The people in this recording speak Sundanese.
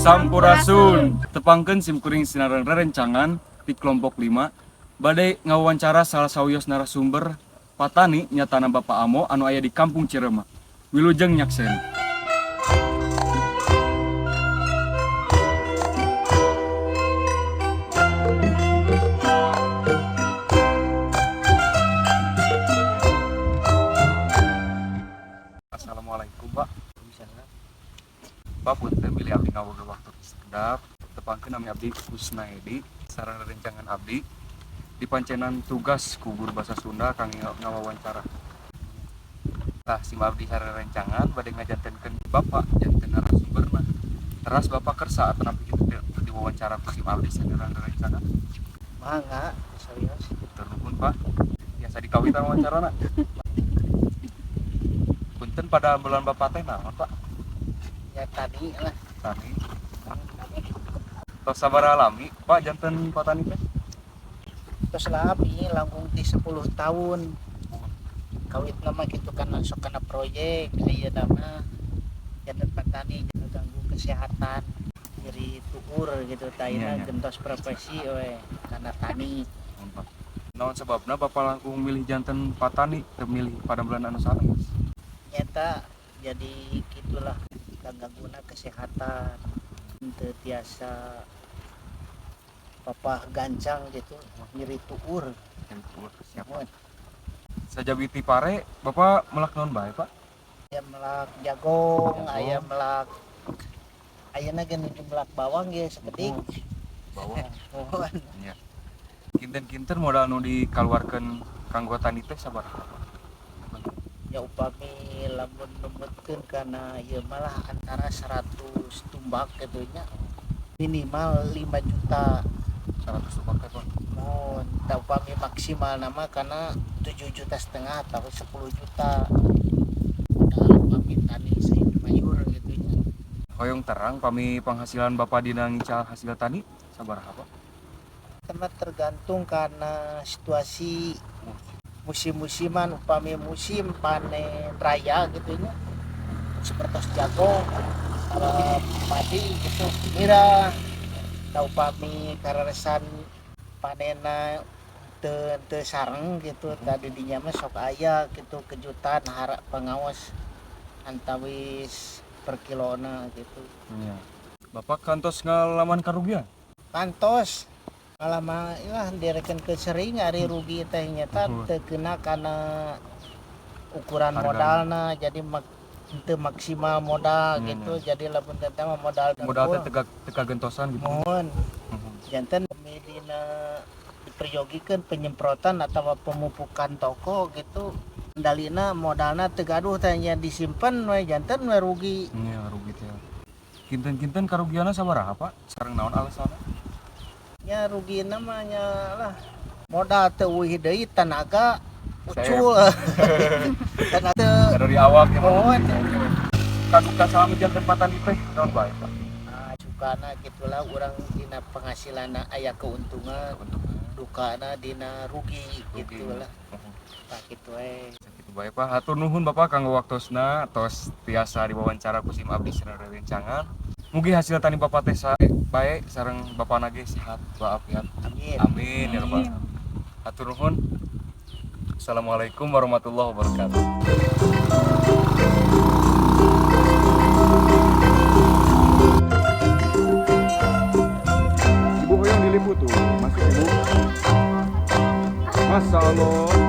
Sampurasun. Tepangkeun simkuring sinareng rerencangan di kelompok 5 bade ngawawancara salah sawios narasumber patani nyatana Bapak Amo anu aya di Kampung Cirema. Wilujeng nyaksen. Assalamualaikum, Pak. Pak, punten bilih abdi ngaboga waktu sekedap. Tepangkeun, nami abdi Kusnaedi sareng rerencangan abdi dipancenan tugas ku guru bahasa Sunda kangge ngawawancara. Tah, sim abdi sareng rerencangan bade ngajantenkeun Bapak janten narasumberna. Teras Bapak kersa atanapi kitu diwawancara ku sim abdi sareng rerencangan? Mangga, serius. Nuhun, Pak. Biasa dikawitan wawancarana. Punten, padamelan Bapak teh naon, Pak? Ya, tani lah. Tani. Tos sabaraha lami, Pak, janten patani teh? Terus lami, langkung ti 10 tahun. Kawit nama gitu kan langsung kena proyek, aya nama janten petani ganggu kesehatan, nyeri tuur gitu Iya, taina iya. Gentos profesi we karena tani. Nuhun, Pak. Naon sebabna Bapak langkung milih janten patani teu milih padamelan anu sanes? Nyata jadi gitulah, gangguan kesehatan, teu tiasa papah gancang gitu, nyeri tuur. Siap. Nuhun. Sajabi ti pare, Bapak melak naon bae, Pak? Aya melak jagong, Jagong. Aya melak, ayeuna ge nuju melak bawang ge sakedik. Bawang. Nuhun. Iya. Kinten-kinten modal nu dikaluarkeun kanggo tani teh sabaraha, Pak? Ya, upami lamun numutkeun kana ieu malah antara 100 tumbak gitu nya, minimal 5 juta. 100 tumbak teh, Pak. Mun tah upami maksimal nama karena 7 juta setengah atau 10 juta modal upami tani sayur mayur gitu nya. Hoyong terang, pami penghasilan Bapak dina ngical hasil tani sabaraha, Pak? Karena tergantung karena situasi musim-musiman. Upami musim panen raya gitu nya, seperti jagung, padi gitu, mirah. Tah, upami kararesan panena teu teu sareng gitu, tadi dinya mah sok aya gitu kejutan harap pengawas antawis per kilona gitu. Iya. Bapak kantos ngalaman karugian? Kantos lama lah, direken ke sering ari rugi teh nyata teu kena kana ukuran Harga. Modalna, jadi teu maksimal modal gitu, jadi lamun teh mah modal Modal teh dengkul. Teu teu kagentosan gitu. Mohon janten dina diperyogikeun penyemprotan atau pemupukan toko gitu, kendalina modalna teu gaduh teh nya, disimpen we, janten we rugi. Iya, rugi teh. Kinten-kinten karugianna sabaraha, Pak? Sareng naon alasanna? Nya, rugi namanya lah modal teu euweuh deui, tenaga ucul, tenaga teu Dari awak ya, Pak. Mohon. Kaduka salami janten patani teh naon bae, Pak? Nah, sukana gitulah urang dina penghasilanna aya keuntungan, dukana dina rugi. Rugi. Gitulah, tah kitu we. Sakitu bae, Pak. Hatur nuhun, Bapak, kanggo waktosna tos tiasa diwawancara ku sim abdi sareng rerencangan. Mugi hasil tani Bapak teh sae bae sareng Bapak ge sehat walafiat. Amin. Amin ya rabbal alamin. Hatur nuhun. Assalamualaikum warahmatullahi wabarakatuh. Ibu hoyong diliput tuh, masuk, Ibu. Masya Allah.